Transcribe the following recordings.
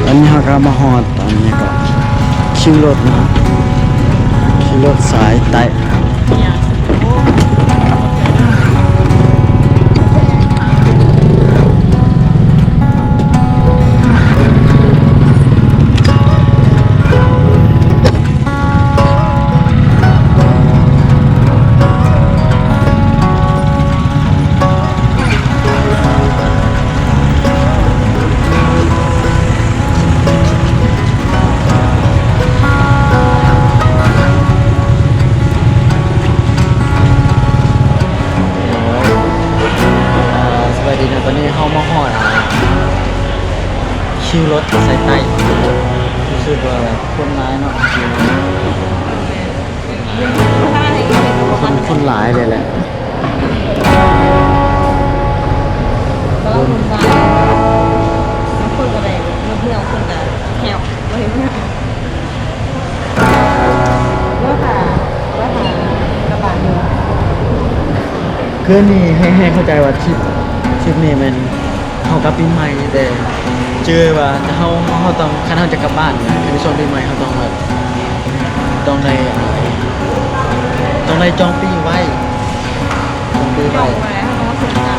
ຕອນນີ້ເຮົາກໍມາຮອດ ຕອນນີ້ກໍຂີ່ລົດເນາະ ຂີ່ລົດສາຍໃຕ້. ສະບາຍດີເນາະ ຕອນນີ້ເຮົາມາຮອດ ອ່າ ຄິວລົດສາຍໃຕ້ ຮູ້ສຶກວ່າແບບຄົນຫຼາຍເນາະ ຄົນ ຄົນຫຼາຍເລີຍແຫຼະ. ກຳລັງວຸ່ນວາຍ ບາງຄົນກໍໄດ້ລົດເມືອ ບາງຄົນກໍແຮວ ບໍ່ເຫັນເມືອ ວ່າຖ້າ ວ່າຖ້າກະບະຢູ່. ຄືອັນນີ້ໃຫ້ ໃຫ້ເຂົ້າໃຈວ່າທຣິບ ທຣິບນີ້ແມ່ນ ເຮົາກັບປີໃໝ່ ແຕ່ຈື່ໄວ້ວ່າເຮົາ ເຮົາຕ້ອງ ຄັນເຮົາຈະກັບບ້ານນະ ຄືຊ່ວງປີໃໝ່ເຮົາຕ້ອງແບບ ຕ້ອງໄດ້ ຕ້ອງໄດ້ຈອງປີ້ໄວ້ ຈອງປີ້ໄວ້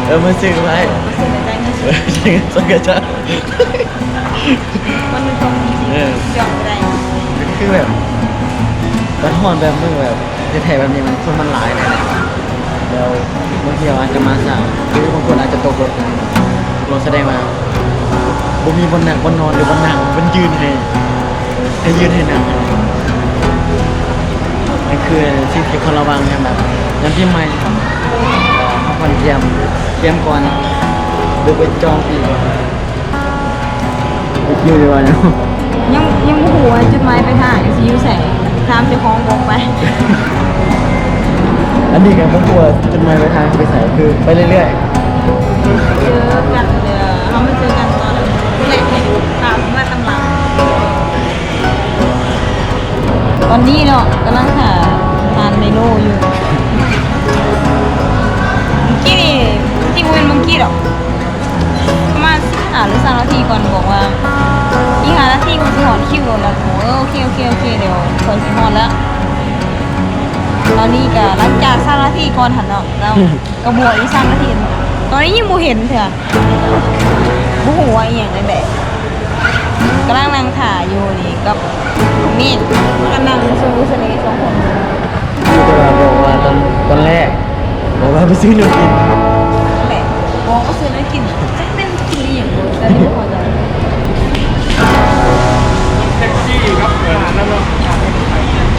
ເອີ ມາຊື້ໄວ້ ເອີ ຊື້ໄວ້ ເອີ ຊື້ໄວ້ ມັນມີຄວາມ ເອີ ຈອງບໍ່ໄດ້ ຄືແບບ ມັນຮ້ອນແບບມື້ແບບ ແທ້ໆ ແບບນີ້ມັນ ຄົນມັນຫຼາຍແນ່ ແລ້ວບາງທີເຮົາອາດຈະມາຊ້າ ຫຼືບາງຄົນອາດຈະຕົກລົດ ແສດງວ່າບໍ່ມີບ່ອນນັ່ງບ່ອນນອນ ຫຼືບ່ອນນັ່ງ ມັນຍື່ນໃຫ້ ໃຫ້ຢືນໃຫ້ນັ່ງ. ນັ້ນຄືສິ່ງທີ່ຄວນລະວັງຍາມແບບ ຍາມປີໃໝ່ ເຮົາຄວນກຽມ ກຽມກ່ອນ ຫຼືໄປຈອງປີ້ກ່ອນ. ຢູ່ດີວ່າເນາະ ຍັງ ຍັງບໍ່ຮູ້ວ່າຈຸດໝາຍປາຍທາງຊິຢູ່ໃສ ຖາມເຈົ້າຂອງບົກໄປ. ອັນນີ້ກໍບໍ່ຮູ້ວ່າຈຸດໝາຍປາຍທາງຊິໄປໃສ ຄືໄປເລື້ອຍໆ. ເຈີກັນເດີ ເຮົາມາເຈີກັນຕອນແລກນີ້ ຕາມມາຕາມຫຼັງ. ຕອນນີ້ເນາະ ກຳລັງຫາຮ້ານໄມໂລຢູ່ ເມື່ອກີ້ນີ້ ຈິງໆ ບໍ່ແມ່ນເມື່ອກີ້ດອກ ປະມານສິບຫ້າ ຫຼື ຊາວນາທີກ່ອນ ບອກວ່າອີກຫ້ານາທີຂ້ອຍຊິຮອດຄິວແລ້ວ. ເອີ ໂອເຄ ໂອເຄ ໂອເຄ ດຽວຂ້ອຍຊິຮອດແລ້ວ. ຕອນນີ້ກໍຫຼັງຈາກຊາວນາທີກ່ອນຫັ້ນເນາະ ແລ້ວກໍບວກອີກສາມນາທີ ຕອນນີ້ຍັງບໍ່ເຫັນເທື່ອ ບໍ່ຮູ້ວ່າອີ່ຫຍັງແດ່. ກຳລັງນັ່ງຖ້າຢູ່ນີ້ກັບເມກ ພາກັນນັ່ງໂຊເລໂຊເລສອງຄົນ. ຢູ່ແຕ່ວ່າບອກວ່າຕອນ ຕອນແລກ ບອກວ່າໄປຊື້ແນວກິນ ແຫຼະ ບອກວ່າຊື້ແນວກິນ ຈັກແມ່ນກິນອີ່ຫຍັງ ແຕ່ບໍ່ພໍໃຈ. ແທັກຊີກັບ ເອີ ອັນນັ້ນເນາະ.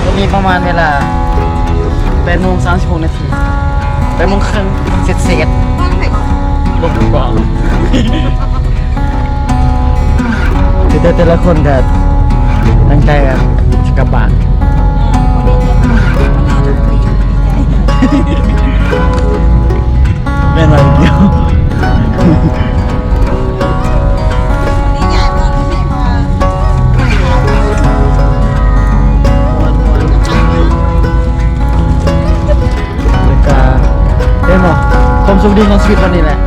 ຕອນນີ້ປະມານເວລາແປດໂມງສາມສິບຫົກນາທີ ແປດໂມງເຄິ່ງເສັດໆ ເບິ່ງຜູ້ກອງ ຄືແຕ່ ແຕ່ລະຄົນກໍຕັ້ງໃຈວ່າຈະກັບບ້ານ ແມ່ນວ່າດຽວ ແລ້ວກະ ເຫັນບໍ່ ຄວາມໂຊກດີຂອງຊີວິດວັນນີ້ແຫຼະ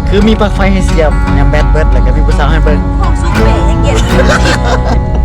ຄືມີປລັກໄຟໃຫ້ສຽບ ຍາມແບັດເບິດ ແລ້ວກະມີຜູ້ສາວໃຫ້ເບິ່ງ ຫ້ອງສຸດເປຍັງເຢັນ.